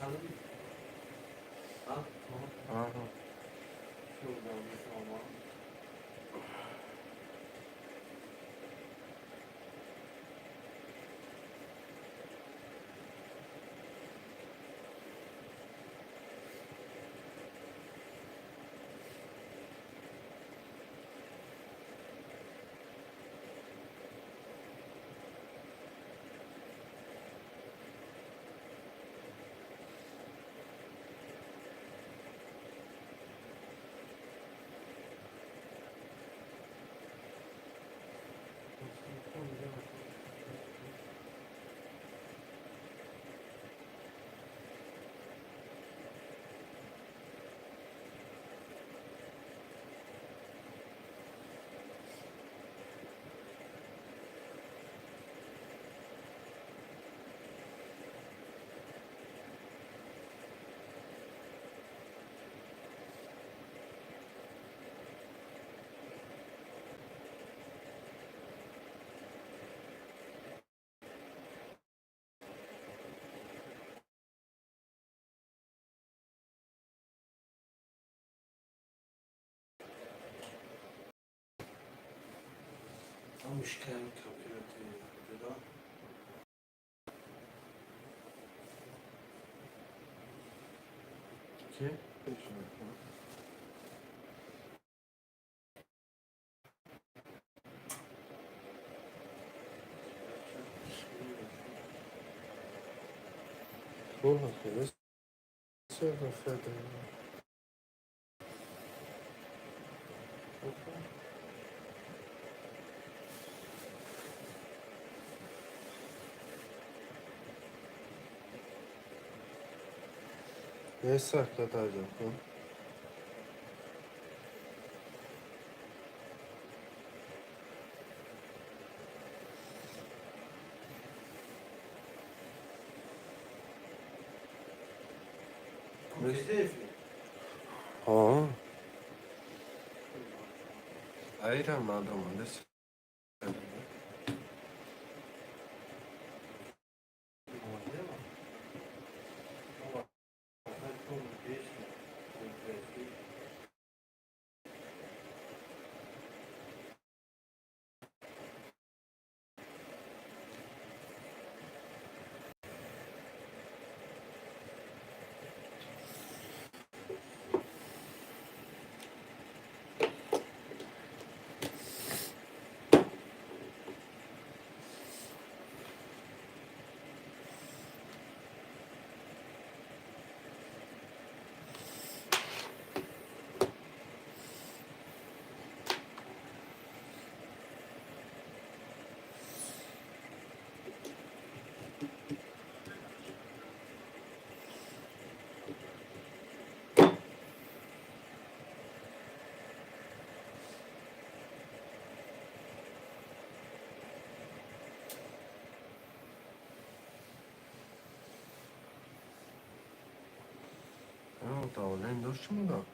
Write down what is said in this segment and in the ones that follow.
Аҳа. Ки? Porra, cara, esse é café da. Essa que tá jogando. Ҳо. Айрам надомадес. Давлен дошт чӣ мудам?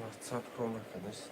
WhatsApp кор накардест.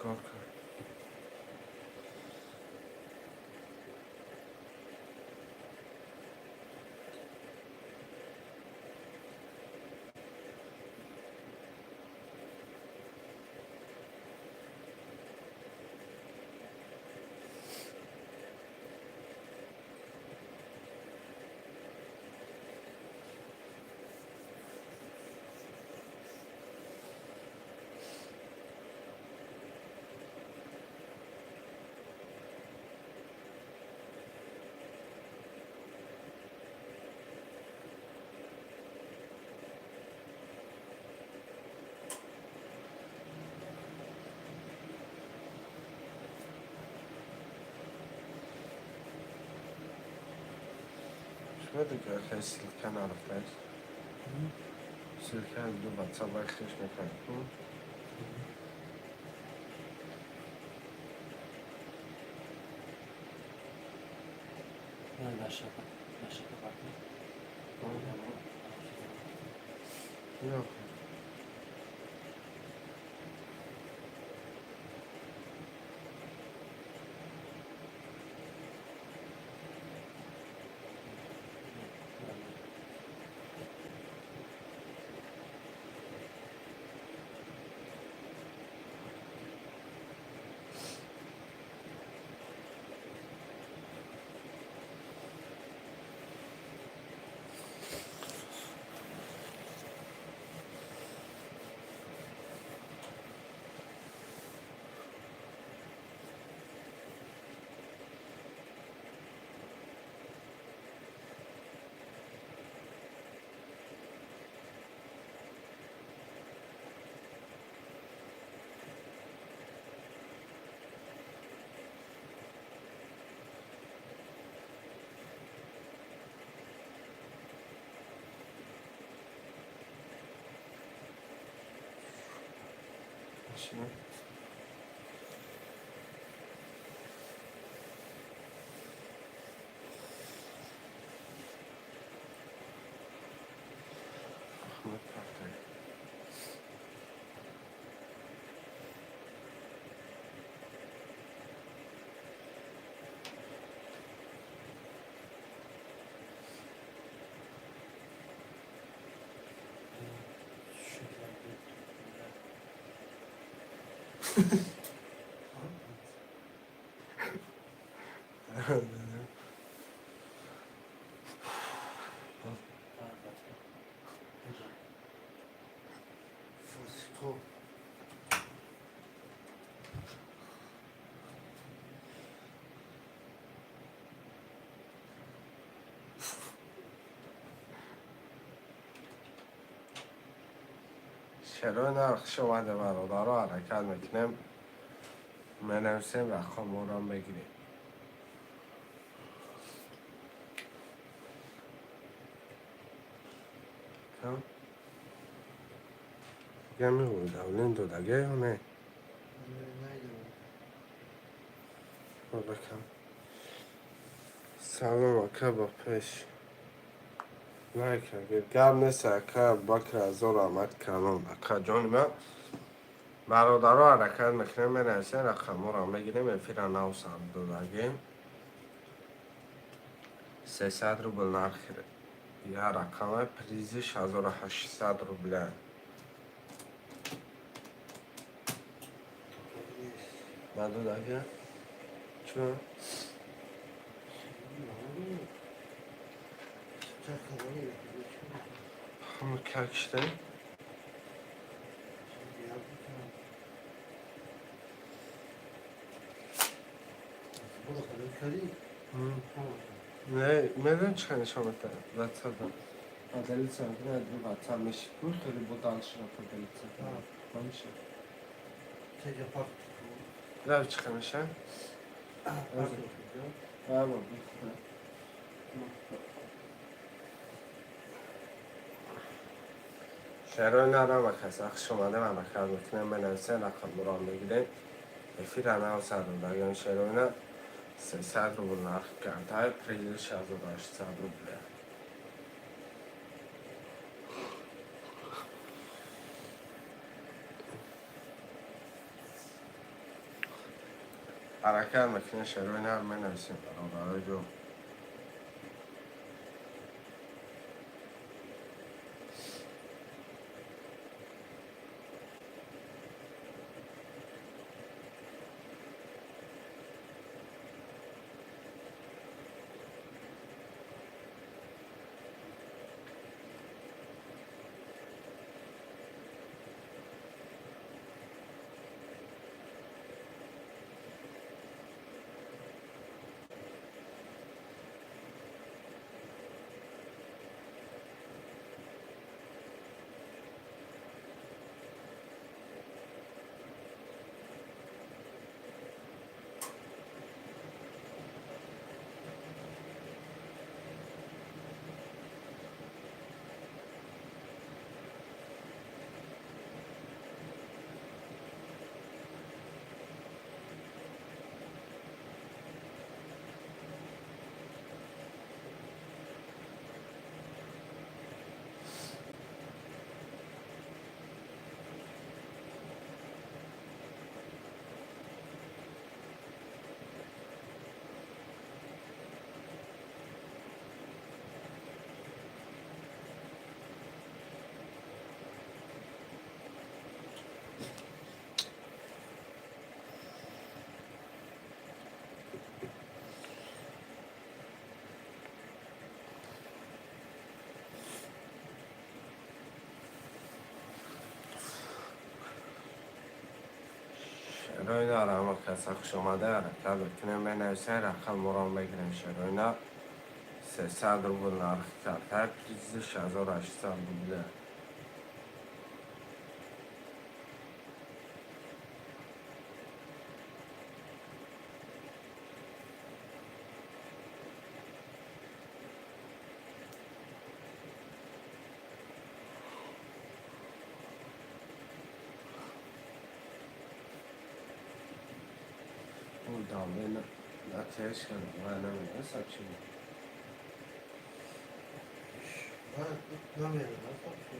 Кор кар. Чӣ хеле ссылка нарафтааст? Ссылка ду WhatsApp вай хеш мекард. Дар шака партия. Yo'q. Машина. Ахмад Партай. Чаро нархш омада, бародаро, ҳаракат мекунем, менависем, рақамҳоро мегирем. Давлен додага ё не? Бакам. Салом, ака, ба пеш лайк гап нест, ака Бакр, ҳазор раҳмат калон, ака ҷони ман. Бародаро, ҳаракат мекунем, менависем, рақамҳоро мегирем. Эфира нав сар додагем. 300 рубл нархи я рақама, призиш 1800 рубля. Надодага. Чё? Как что? Не, медон чӣ нишон WhatsApp поделиться мекунад, WhatsApp меши ку хеле бо дальше поделиться меша. Рав чӣ меша? Баба, шарои нарама каса хуш омада ҳаракат мекунем, менависем, рақамро мегирем. Эфира нав сардодагиён шероина 300 рубл нарх картай, призи 6800 рубля. Ҳаракат мекунем, шерои нар менависем, бародарои ҷон. Шероина рама каса хуш омада ҳаракат мекунем, менависем, рақамро мегирем. Шероина 300 рубл нарх картай, призи 6800 рубля. Натеш кардам, ман намедонам чӣ. Намедонам чӣ.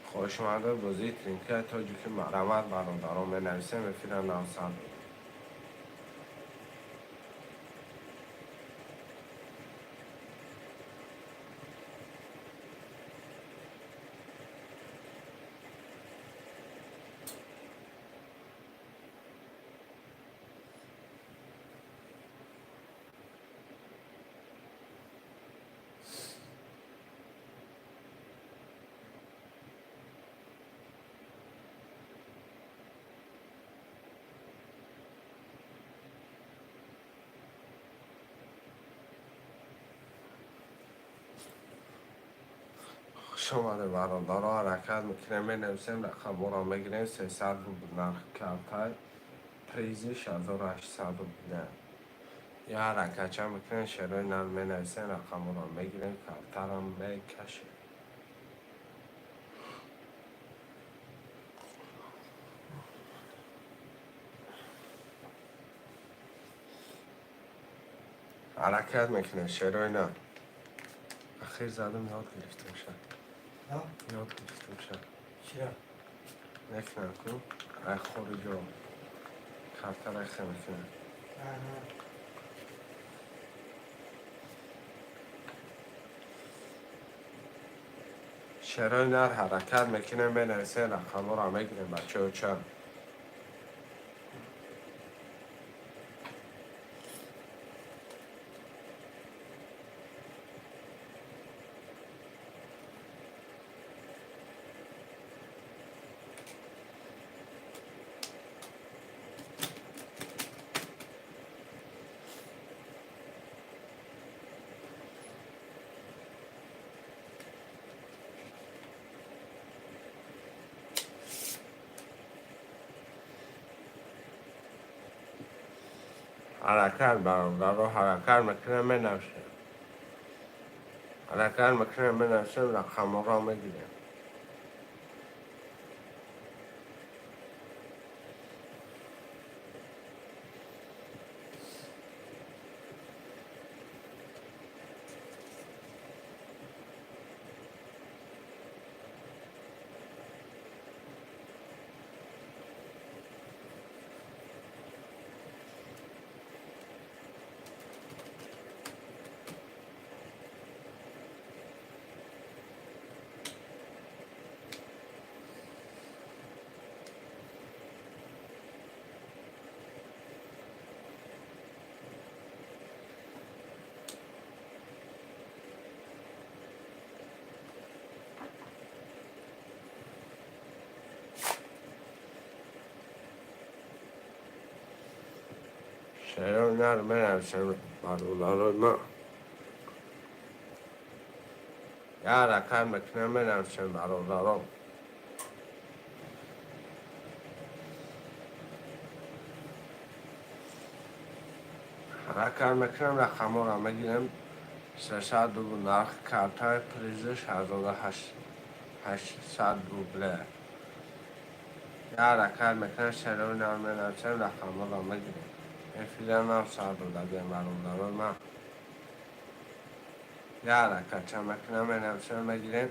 Хоҳиш омада бозии тринка тоҷики марамат бародарон менависем, эфира навсад. Хуш омада бародаро, ҳаракат мекунем, менависем, рақамҳоро мегирем. 300 рубл нарх картай, призи 6800 рубля. Я ҳаракатча мекунем, шерои нар менависем, рақамҳоро мегирем, картарам мекашем. Ҳаракат мекунем, шерои нар. Ахир задам, ёд гирифтам ша. Ёд гирифтам ша. Чира? Мекунам ку ай хориҷо картара хе мекунам. Шерои нар ҳаракат мекунем, менависем, рақамҳоро мегирем, бачаҳо чанд. Ҳаракат, бародаро, ҳаракат мекунем, менависем. Ҳаракат мекунем, менависем, рақамҳоро мегирем. Шерои нар менависем, бародарои ман. Як ҳаракат мекунем, менависем, бародарон. Ҳаракат мекунем, рақамҳоро мегирем. 300 рубл нархи картаи, призиш 1800 рубле. Як ҳаракат мекунем, шерои нар менависем, рақамҳоро мегирем. Эфира нав сар додагем, бародарои ман. Як ҳаракатча мекунем, менависем, мегирем.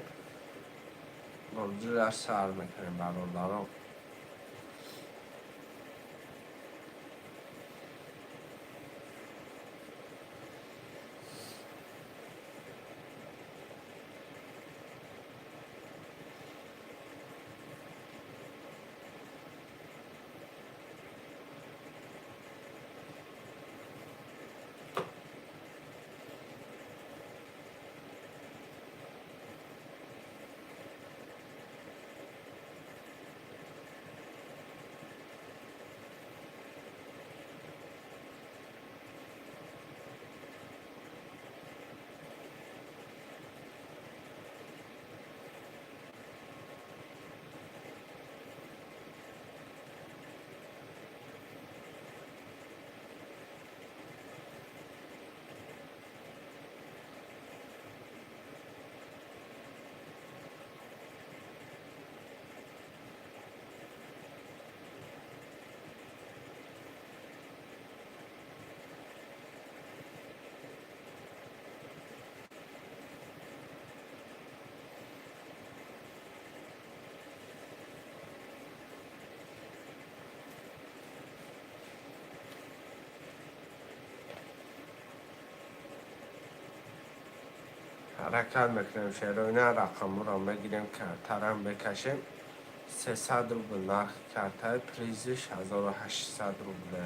Бозира сар мекунем, бародарон. Ҳаракат мекунем, шерои нар рақамҳоро мегирем, картарам мекашем. 300 рубл нархи картаи, призиш 1800 рубле.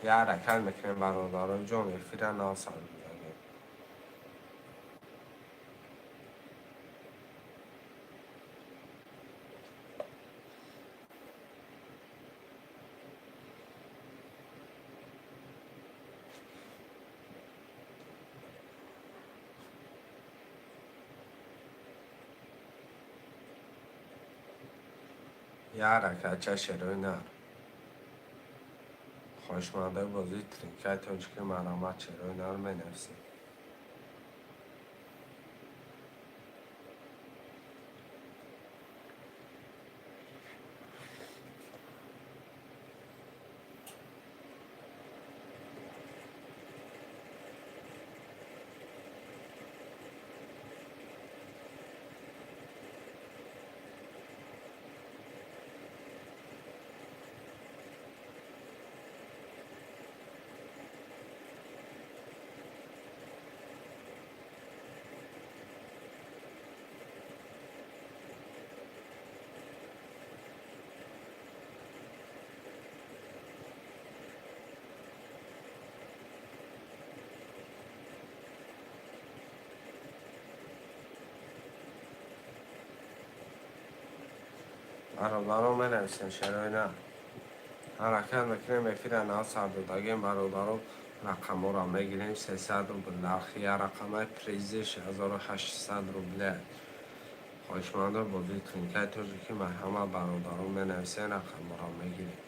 Як ҳаракат мекунем, бародарон ҷон, эфира нав сар додагем. Як ҳаракатча, шерои нар. Хоҳишмандаи бозии тринкаи тоҷики, марҳамат, шерои нар менависем. Бародаро, менависем, шерои на ҳаракат мекунем, эфира нав сар додагем, бародаро, рақамҳоро мегирем. 300 рубл нархи як рақамаи, призиш 1800 рубле. Хоҳишмандо бозии тринкаи тоҷикӣ, марҳамат, бародаро, менависем, рақамҳоро мегирем.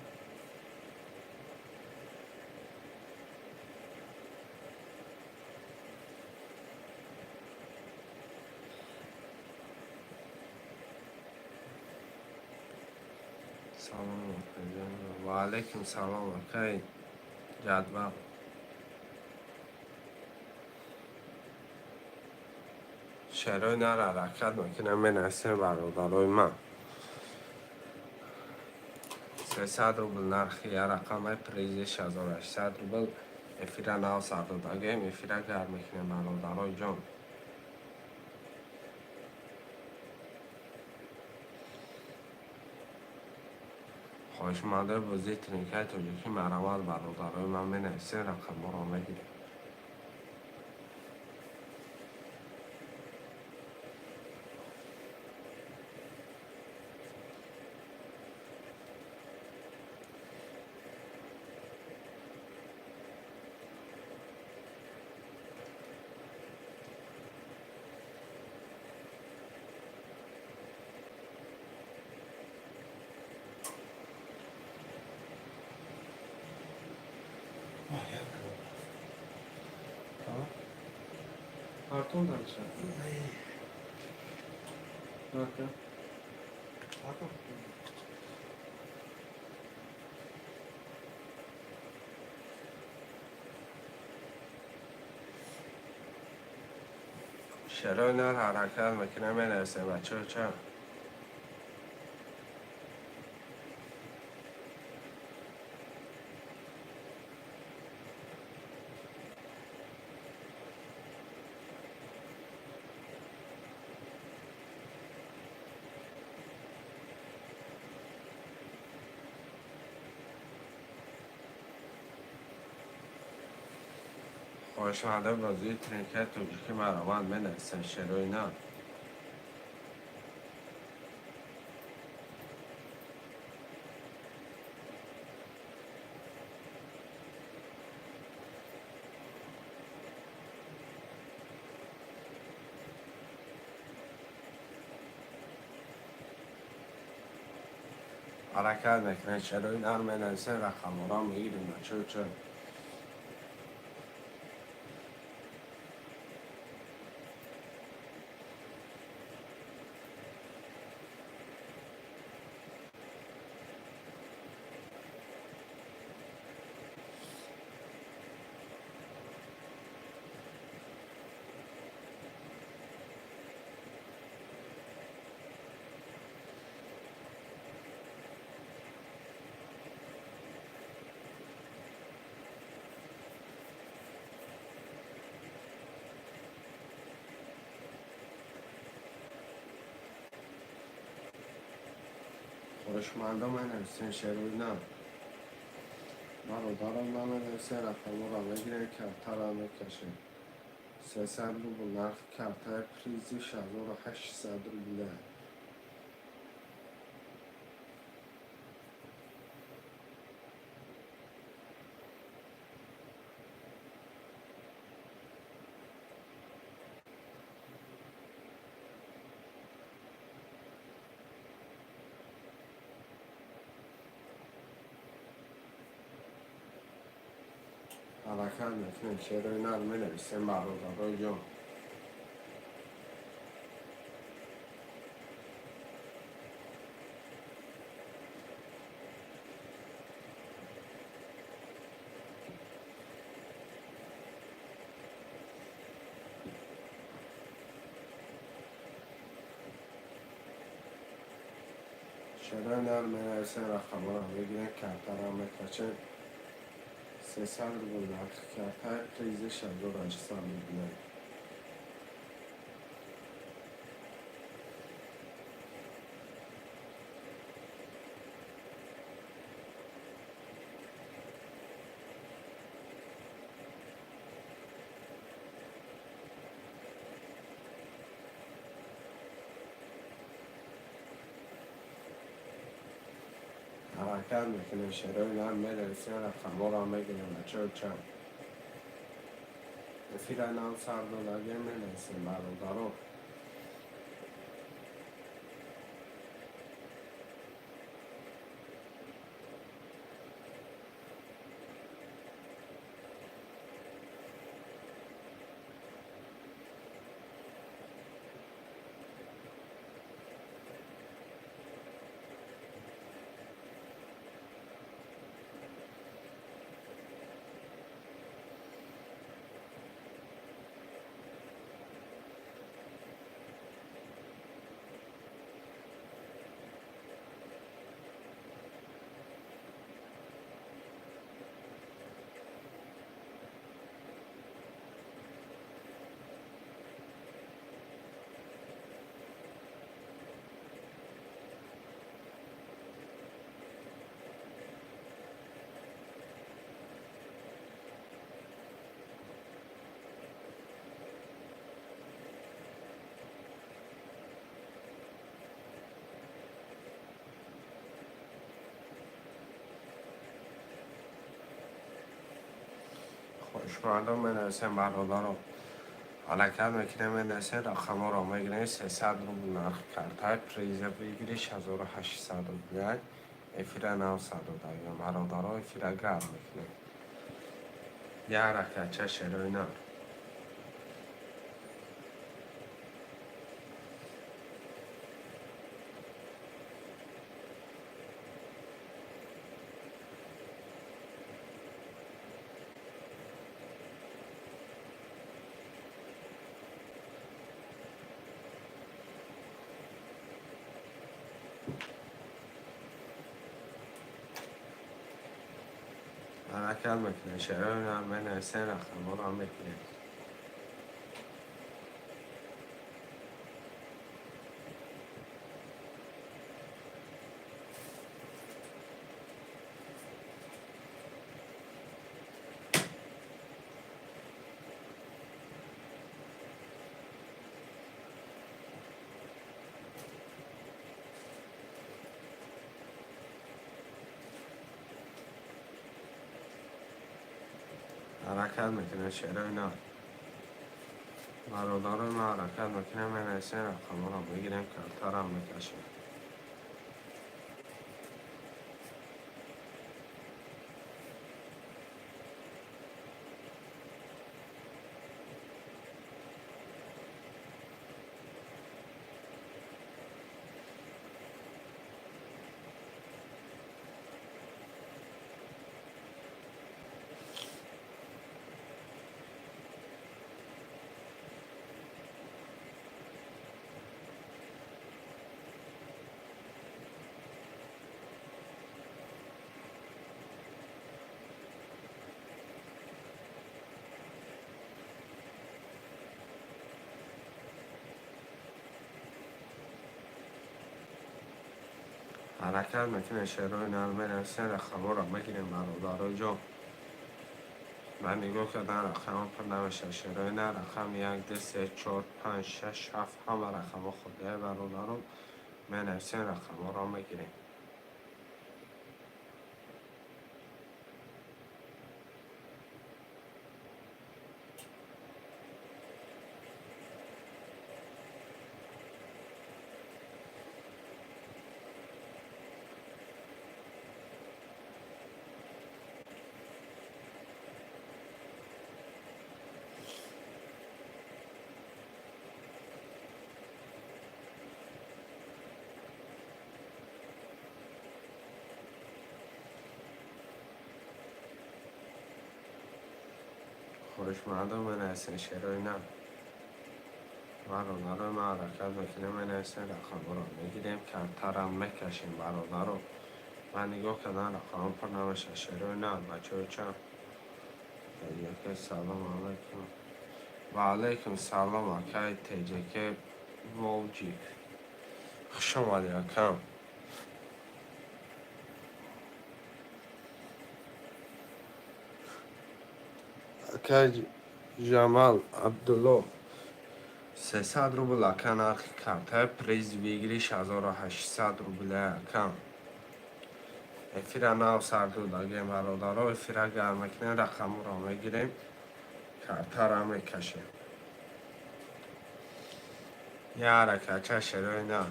Салом, акаҷон. Ва алайкум салом, акай Ҷадвал. Шерои нар ҳаракат мекунам, менависем, бародарои ман. 300 рубл нархи як рақамаи, призи 1800 рубл. Эфира нав сар додагем, эфира гарм мекунем, бародарои ҷон. Хоҳишмандои бозии тринкаи тоҷикӣ, марҳамат, бародарои ман, менависем, рақамҳоро мегирем. Oh, ja, cool. Картон дальше. Окей. Папа? Шерои нар ҳаракат мекунем, менависем, бачаҳо, ча. Хоҳишмандои бозии тринкаи тоҷикӣ, марҳамат, менависем, шерои нар. Ҳаракат мекунем, шерои нар, менависем, рақамҳоро мегирем, бачаҳо, ча. Хоҳишмандо, менависем, шерои нар. Бародарон, наменависем, рақамҳоро мегирем, картаро мекашем. 300 рубл нархи картаи, призи 1800 рубля. Ҳаракат мекунем, шерои нар, менависем, бародарои ҷон. Шерои нар, менависем, рақамҳоро мегирем, картаро мекашем. 300 рубл нархи карта, призи 1800 рубля. Ҳаракат мекунем, шерои нар мерасем, рақамҳоро мегирем, бачаҳо чанд. Эфира нав сар додагем, менависем, бародаро. Хушмардон, менависем, бародаро. Ҳаракат мекунем, менависем, рақамҳоро мегирем. 300 рубл нархи картаи приза выигрыш 1800 рубля. Эфира нав сар додагем, бародаро, эфира гарм мекунем. Як ҳаракатча, шерои нар. Ҳаракат мекунем, шерои нар, менависем, рақамҳоро мегирем. Ҳаракат мекунем, шерои нар. Бародарои ман, ҳаракат мекунем, менависем, рақамҳоро мегирем, картарам мекашем. Ҳаракат мекунем, шерои нар, менависем, рақамҳоро мегирем, бародарои ҷон. Ман нигоҳ кардан, рақамҳо пур намешавад. Шерои нар, рақам як, ду, се, чор, панҷ, шаш, ҳафт, ҳама рақамҳо худая, бародарон. Менависем, рақамҳоро мегирем. Хоҳишмандон, менависем, шерои нар. Бародарои ман, ҳаракат мекунем, менависем, рақамҳоро мегирем, картарам мекашем, бародаро. Ман нигоҳ кардан, рақамҳо пур намешавад. Шерои нар, бачаҳои чанд. Теҷаке, салом алайкум. Ва алайкум салом, акай Теҷаке Волҷик. Хуш омадӣ, акам. Акай Ҷамал Абдулло. 300 рубл, ака, нархи картаи приз выигрыш 1800 рубля, акам. Эфира нав сар додагем, бародаро. Эфира гарм мекунем, рақамро мегирем, картара мекашем. Я ҳаракатча, шерои на.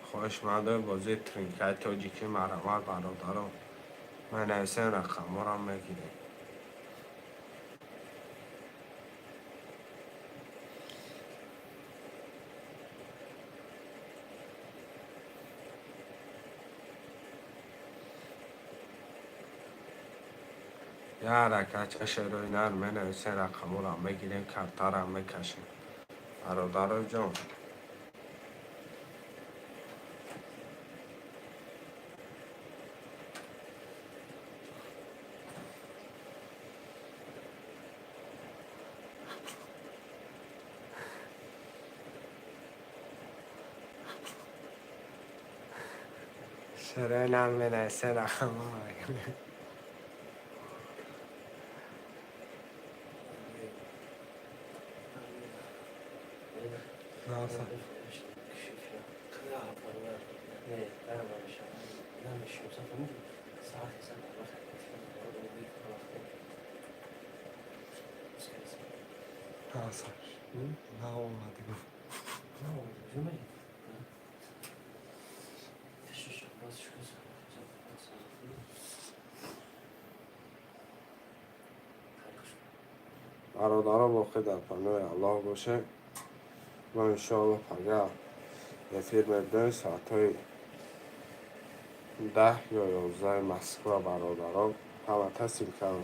Хоҳишмандои бозии тринкаи тоҷикӣ, марҳамат, бародаро, менависем, рақамҳоро мегирем. Я ҳаракатча, шерои нар, менависем, рақамҳоро мегирем, картара мекашем, бародарои ҷон. Шерои нар, менависем, рақамҳоро мегирем. Наса. Наса. Наомадӣ гуфт. Бародаро, боқӣ дар паноҳи Аллоҳ бошед. Мо иншоалло пага эфир мебинем соатҳои 10 ё 11 Москва. Бародаро, ҳамата ссылка ро.